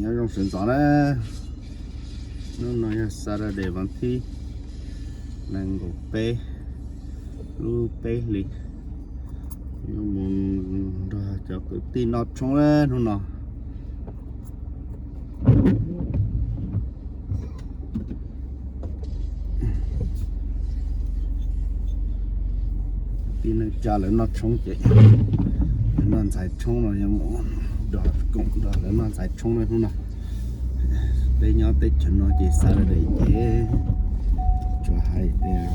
Nyob zoo sawv ntxov na, hnub no yog Saturday vas thib nees nkaum peb lub peb hlis, yuav mus nrog cov kwv tij noj tshoob na hnub no. Tib neeg tsa lawv noj tshoob ces lawv noj ntxhais tshoob no, yog mus nrog koom nrog lawv noj ntxhais tshoob na hnub no. Peb nyob teb chaws no ces Saturday ces tsuas hais tias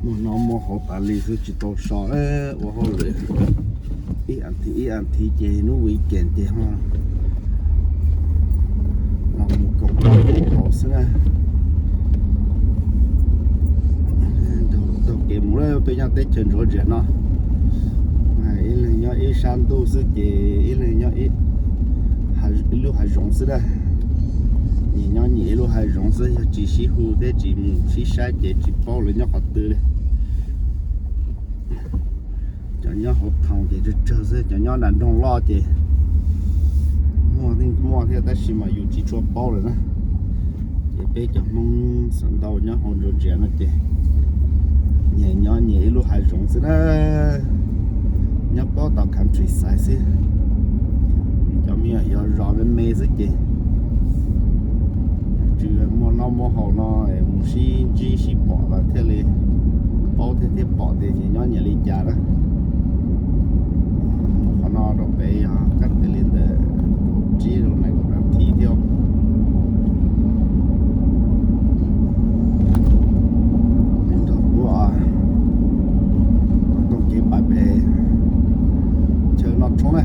muaj noj muaj haus tas li xwb, tsis tau so ua hauj lwm. Ib as thiv ib as thiv ces hnub weekend ces ho los mus koom haus xwb na. Taug kev mus lawm, peb nyob teb chaws Georgia no, ib leeg nyob ib sab ntuj xwb ces ib leeg nyob ib lub hav zoov xwb na. Nyias nyob nyias ib lub hav zoov xwb, yog tsis sib hu thiab tsis mus sib saib ces tsis paub lawv nyob qhov twg li. Cov nyob hauv town ces tsawg tsawg xwb, cov nyob nram nroog loj ces muaj muaj thiab tab sis mas yus tsis tshua paub lawm na. Ces peb cov Hmoob xav ntau nyob hauv Georgia no ces nyias nyob nyias ib lub hav zoov xwb na, nyob puag tom countryside xwb. Cov me nyuam yog zos me me xwb ces tsis muaj noj muaj haus no, mus sib ntsib sib pom los thiaj li paub thiab, thiaj pom tias nyias nyob nyias li cas na. Qhov no rau pem yog kab tes li ntawm kaum tsib rau nees nkaum rau thiv thiab. Nrog kuv taug kev pais pem chaw noj tshoob na.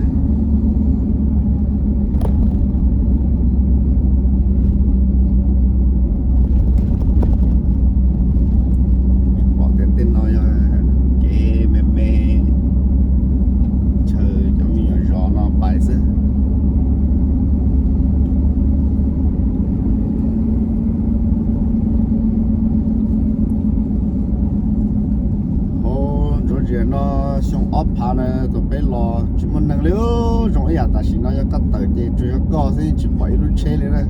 Pom tias tej no yog kev me me, chaw cov me nyuam zos no pais xwb. Hauv Georgia no xyoo ob phav na thaum peb los tsis muaj neeg li, zoo ib yam tam sim no yog koj tawm ces tsuas yog koj xwb, tsis pom ib lub tsheb li na.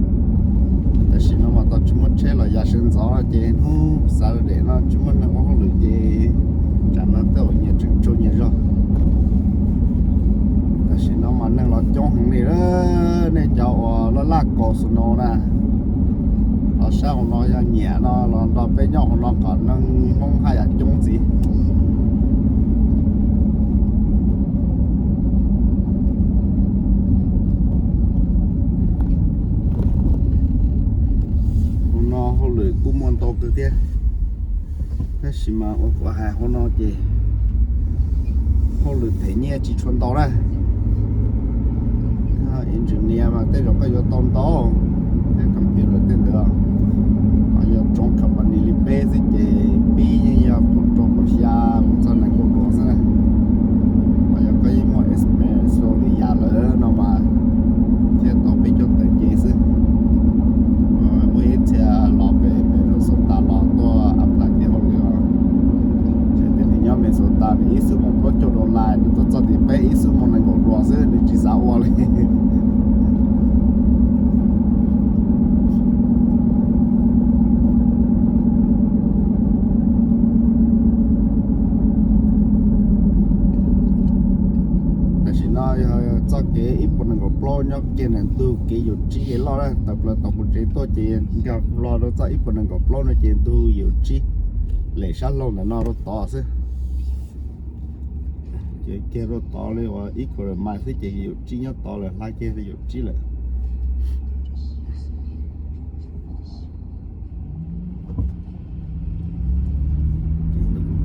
Tam sim no mas tau tsis muaj tsheb los yav sawv ntxov no ces hnub Saturday no tsis muaj neeg ua hauj lwm ces tsam no tej zaum nyias tseem tsaug nyias zog. Tam sim no mas neeg los coob heev li. Nej cov uas laj laj kaus snow na, los sab hauv no yog nyiam no los nrog peb nyob hauv no kom neeg Hmoob haj yam coob ntxiv. Hauv no hauj lwm kuj muaj ntau kawg thiab, tab sis mas ua kuv hais hauv no ces hauj lwm them nyiaj tsis tshua ntau na. Engineer mas tej zaum koj yuav tau ntau thiab, computer tej ntawd ho yog tsoom company li peb xwb ces pib yeej yog kaum rau kaum xya mus txog nees nkaum dua xwb na. Ho yog koj yeej muaj experience lwm yam lawm no mas thiaj tau peb caug tawm nce xwb. Muaj ib txhia los pem Minnesota los tuaj apply kev hauj lwm os. Tias nws nyob Minnesota nws ib xuab moos plaub caug dollar, nws tuaj txog tim peb ib xuab moos nees nkaum dua xwb, nws tsis xav ua li. Tam sim no yog txoj kev ib puas nees nkaum plaub nyob kiag ntawm ntug kev yuam tsib kev loj na, tawm plaws tom kuv tsev tuaj ces nkag los rau txoj ib puas nees nkaum plaub no ces ntug yuam tsib lem sab laug ntawm no rau tod xwb. Ces kiag rau tod li uas ib quarter mile xwb ces yuam tsib nyob tod lawm, hla kiag yuam tsib lawm.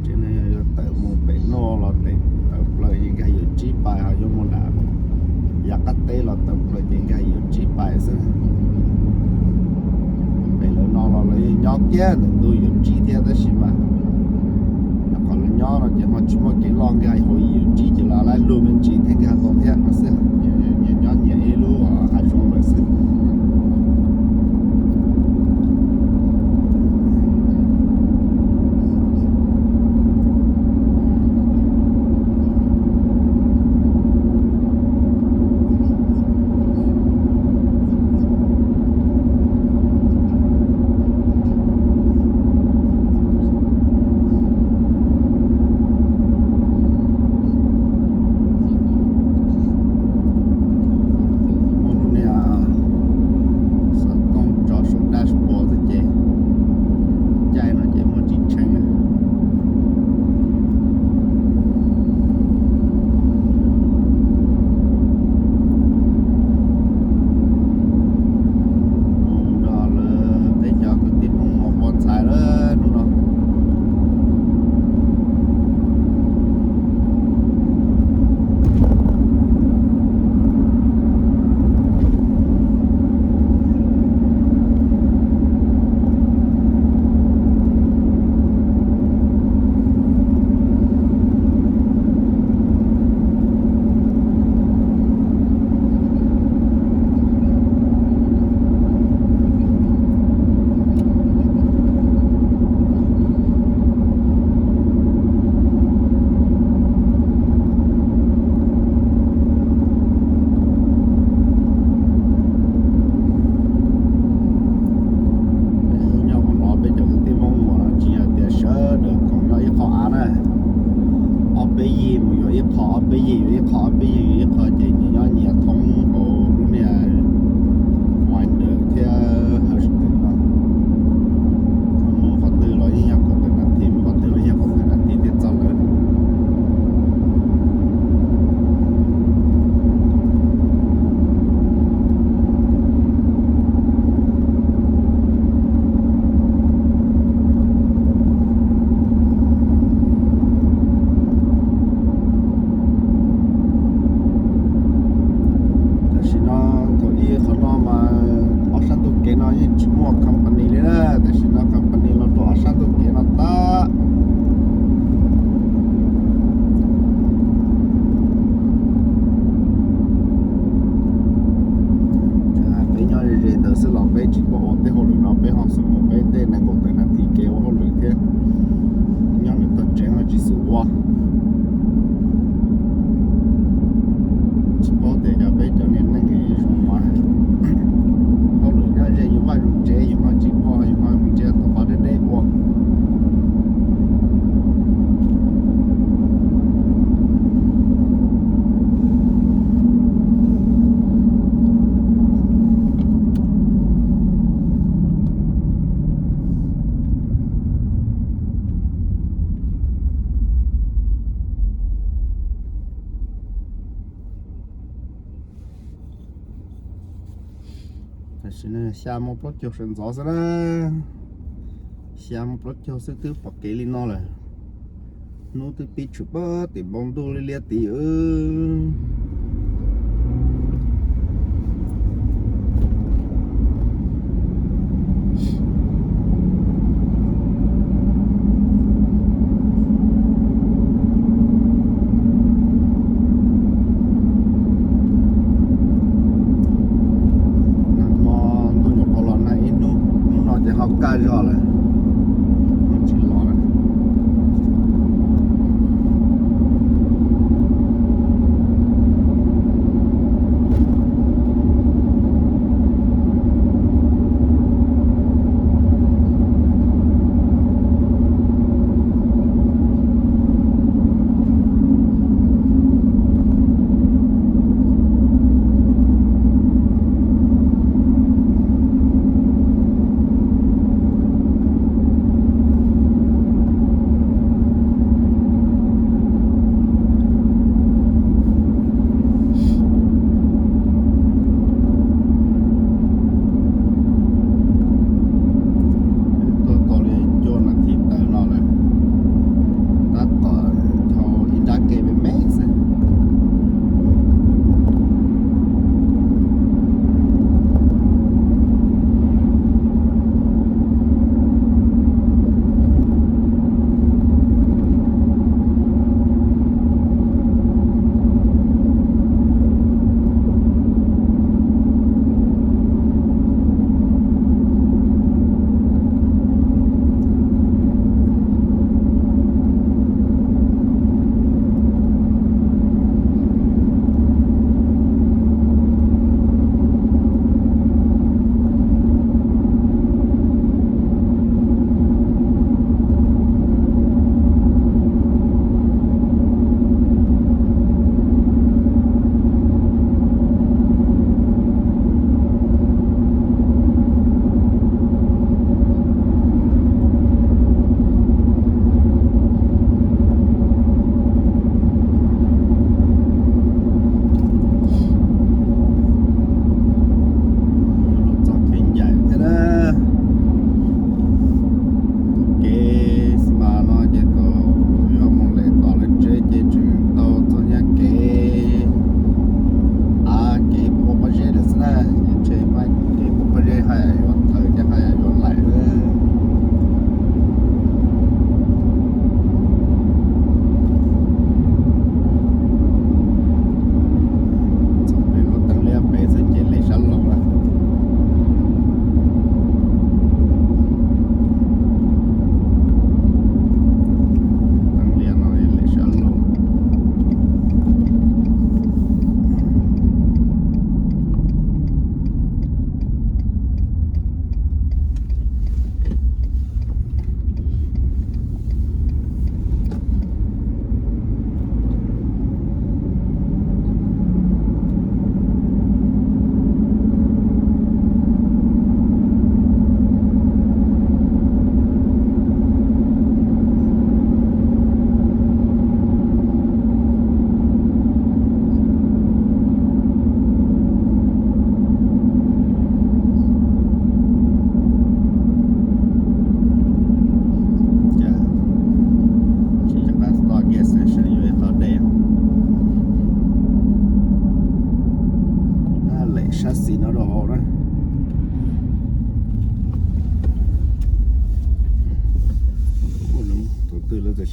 Tsev no yog yuav tawm mus pem no los pem tawm plaws ces nkag yuam tsib pais, ho yuav mus nram yav qab teb los tawm plaws ces nkag yuam tsib pais xwb. Pem lawv no los lawv nyob kiag ntawm ntug yuam tsib thiab tab sis mas qhov lawv nyob no ces ho tsis muaj kev loj nkag hauv yuam tsib ces los lawv luag me ntsis thiaj nkag tau thiab no xwb. Nyias nyob nyias ib lub hav zoov lawm xwb. Peb yeej yuav ib qho, peb yeej yuav ib qho ces nyias nyob nyias thoob hauv lub niag Winder thiab Hudson no. Qhov twg los yeej yog kaum tawm nas this, mus qhov twg los yeej yog kaum tawm nas this thiaj txog lawm. Tam sim no thaum ub qhov no mas ob sab ntug kev no yeej tsis muaj company li na, tam sim no company los rau ob sab ntug kev no tag. Peb nyob ze ze ntawd xwb los peb tsis tuaj ua tej hauj lwm no, peb ho xub mus peb tej nees nkaum tawm nas this kev ua hauj lwm thiab. Nyob ntawm toj tsev ho tsis xum ua. Tsis paub tias cov peb cov niag neej zoo mas hauj lwm nyob ze yus vaj yus tsev yus ho tsis ua, yus ho mus nrhiav tus qhov deb deb ua. Tam sim no xya moo plaub caug sawv ntxov xwb na. Xya moo plaub caug xwb twb pom kev li no lawm. Hnub twb pib tshwm pab tim npoo ntuj liab liab tid. Nag hmo ntuj nyuam qhuav los nag ib hnub, hnub no ces ho kaj zog lawm, ho tsis los lawm.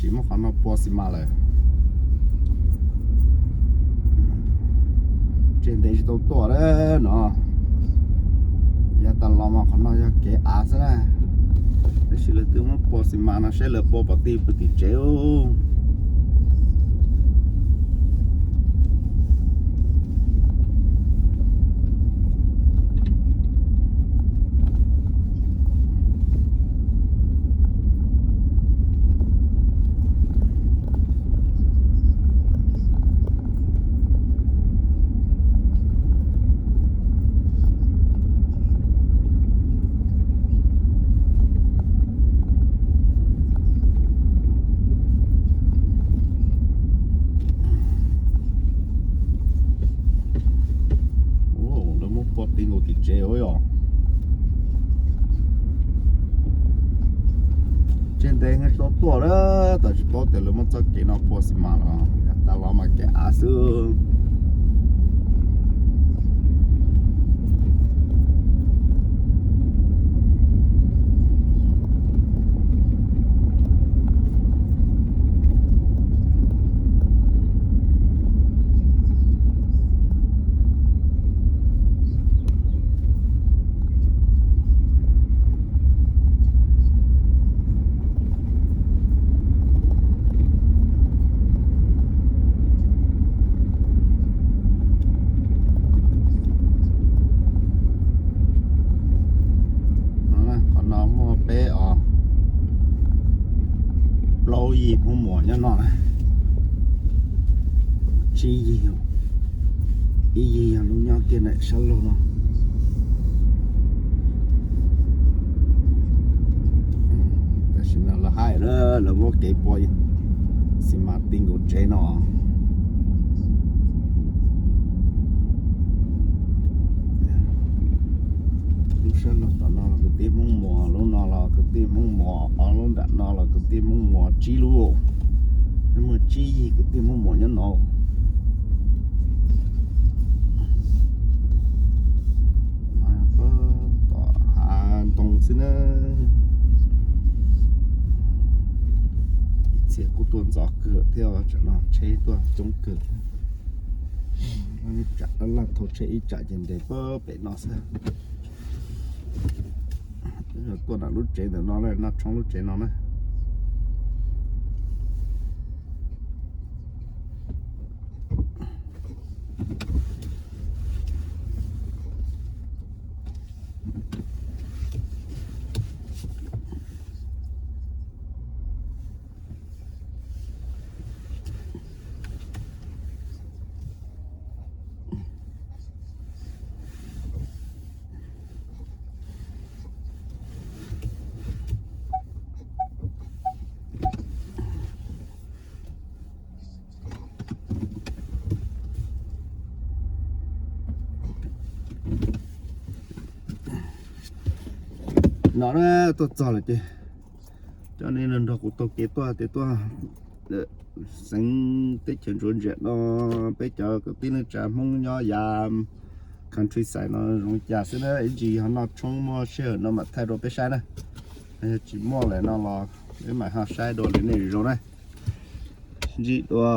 Tsis muab qhov no pua xi mas lawm. Tsev ntev tsis tau tuaj lawm no. Yav tas los mas qhov no yog kev av xwb na. Tab sis lawv twb muab pua xi mas no saib lawv pua pov ti pw tim tsev. Lawv muab pua ti nkaus tim tsev ua yom. Tsev ntev tsis tau tuaj lawm, tab sis tsis paub tias lawv muab txoj kev no pua xi mas los. Yav tas los mas kev av xwb. Qhov no muaj peb os plaub yig Hmoob Muas nyob no na. Tsib yig, ib yig yog lub nyob kiag ntawm sab laug no. Tam sim no lawv hais na, lawv muab kev pua xi mas ti nkaus tsev no. Lub sab no tom no los kwv tij Hmoob Muas, lub no los kwv tij Hmoob Muas, ob lub nram no los kwv tij Hmoob Muas, tsib lub, muaj tsib yig kwv tij Hmoob Muas nyob no. Tom hav ntoo xwb na. Ib txhia kuj tuaj ntxov kawg thiab, tsam no tsheb tuaj coob kawg. Tsam laj thauj tsheb ib tsam ces nres pem no xwb. Tuaj nram lub tsev ntawm no, Naj Tshoob lub tsev no na. No na, tuaj txog lawm ces coj nej nrog kuv taug kev tuaj, tias tuaj xeev teb chaws ntsuav ntsiam no, peb cov kwv tij neej tsa Hmoob nyob yav countryside no zoo li cas xwb na. Ib ntsis yog noj tshoob muaj sij hawm no mam thaij rau peb saib na. Yog tsis muaj lawm no los peb mam ho saib dua li nej zoo na. Sib ntsib dua.